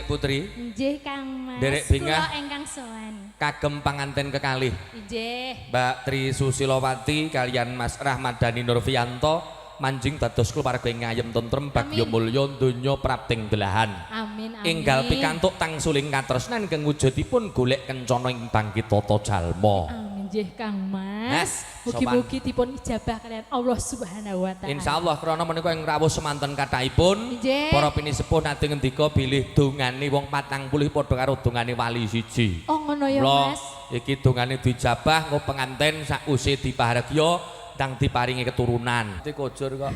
Putri. Nggih Kang Mas. Nderek bingah. Kula ingkang sowan. Kagem panganten kekalih. Nggih. Mbak Tri Susilowati kalian Mas Rahmadani Nurfianto manjing dados keluarga ing ayem tentrem bagya mulya donya prapting belahan. Amin amin. Enggal pikantuk tangsuling katresnan ingkang wujudipun golek kencana ing bangkit tata jalma. Amin nggih Kang Mas. Mugi-mugi dipun ijabah kalian Allah Subhanahu wa taala. Insyaallah krana menika ing rawuh semanten kathahipun para pinisepuh nate ngendika bilih dongane wong 40 padha karo dongane wali siji. Oh ngono ya Mas. Iki dongane dijabah engko penganten sakwise dibahagia ndang diparingi keturunan. Iki kojur kok.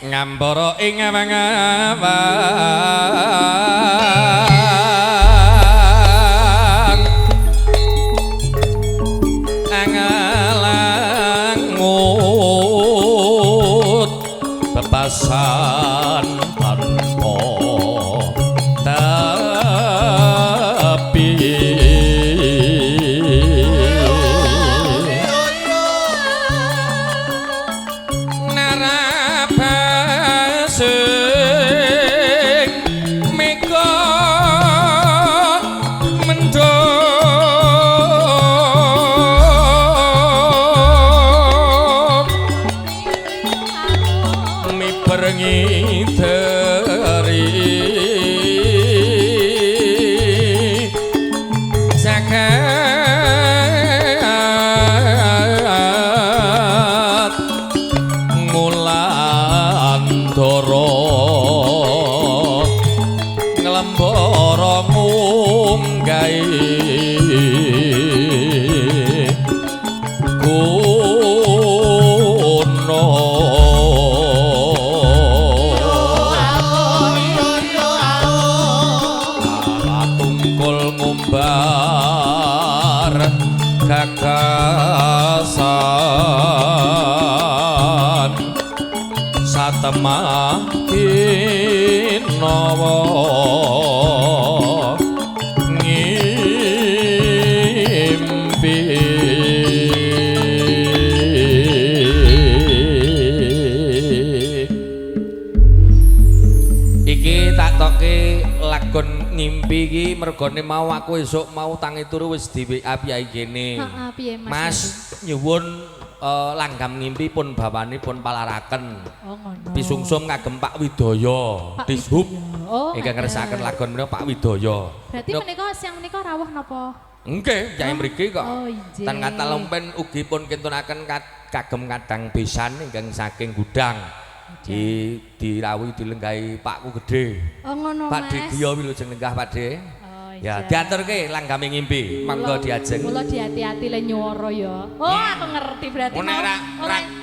Ngambara ing awang-awang angalangut bebasan tanpa tepi. Narapasing mega mendung miber ngideri jagat ngulandara nglembara munggahi guna. Tungkul ngumbar gagasan satemah kinawa ngimpi. Iki tak toke lagon ngimpi iki mergone mau aku esuk mau tangi turu wis di WA piyai kene. Heeh, piye Mas? Mas nyuwun langgam ngimpi pun bawane pun palaraken. Oh ngono. Pisungsum kagem Pak Widoyo, Dishub. Oh. Ingkang ngersakaken lagon menika Pak Widoyo. Berarti menika siang menika rawuh napa? Nggih, yai mriki kok. Oh injih. Tan kathah lompen ugi pun kintunaken kagem kadang besan ingkang saking gudang. Dirawuhi dilenggahi Pakku gedhe. Oh ngono Mas. Pak Digyo wilujeng lenggah Pak De. Oh Ya, diaturke langgame ngimpi. Mangga diajeng. Mula dihati-hati le nyuwara ya. Oh, aku ngerti berarti mau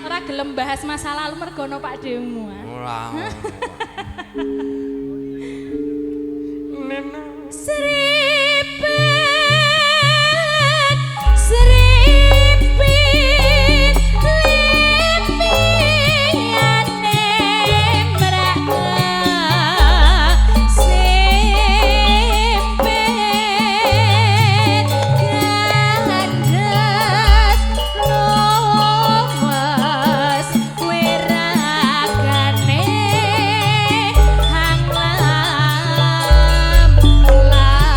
ora gelem bahas masa lalu mergono Pak Demu. Ora. Sripit sripit lipiyane mraka sempit gandes luwes wiragane hanglam lam.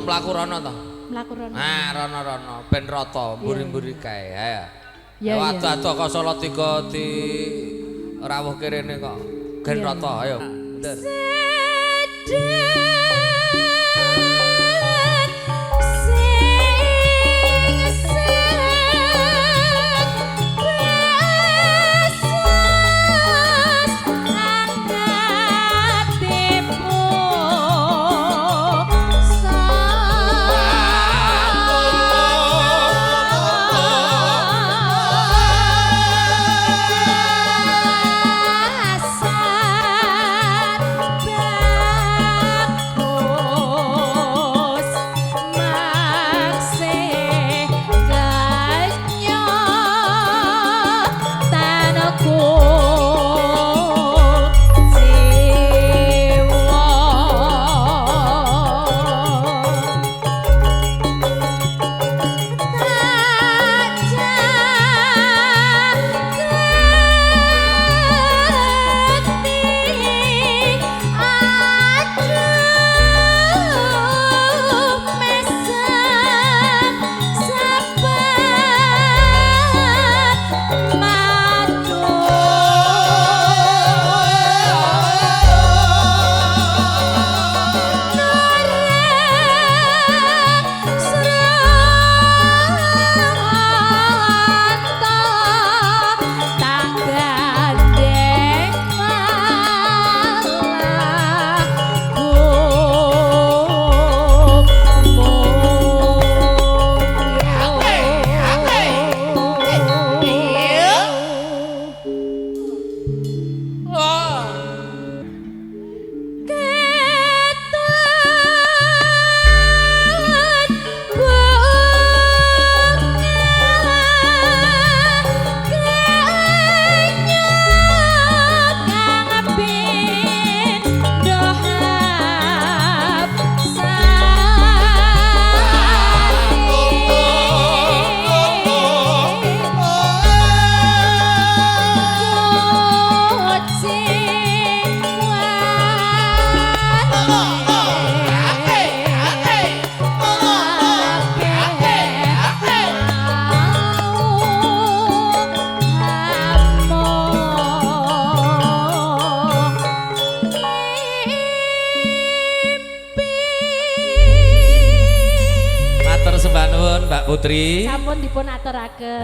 Mlaku rono to. Mlaku rono. Nah, rono-rono ben rata mburi-mburi kae. Ayo. Iya, iya. Adoh-adoh kok Salatiga di rawuh kirene kok. Gen Iya, rata ayo. Bener. Sedhet sing set beses angkate Asar bagus makse kanyo tanahku jiwa. Ketut bunga kenyot kang pindho Matur sembah nuwun Mbak Putri. Sampun dipun aturaken.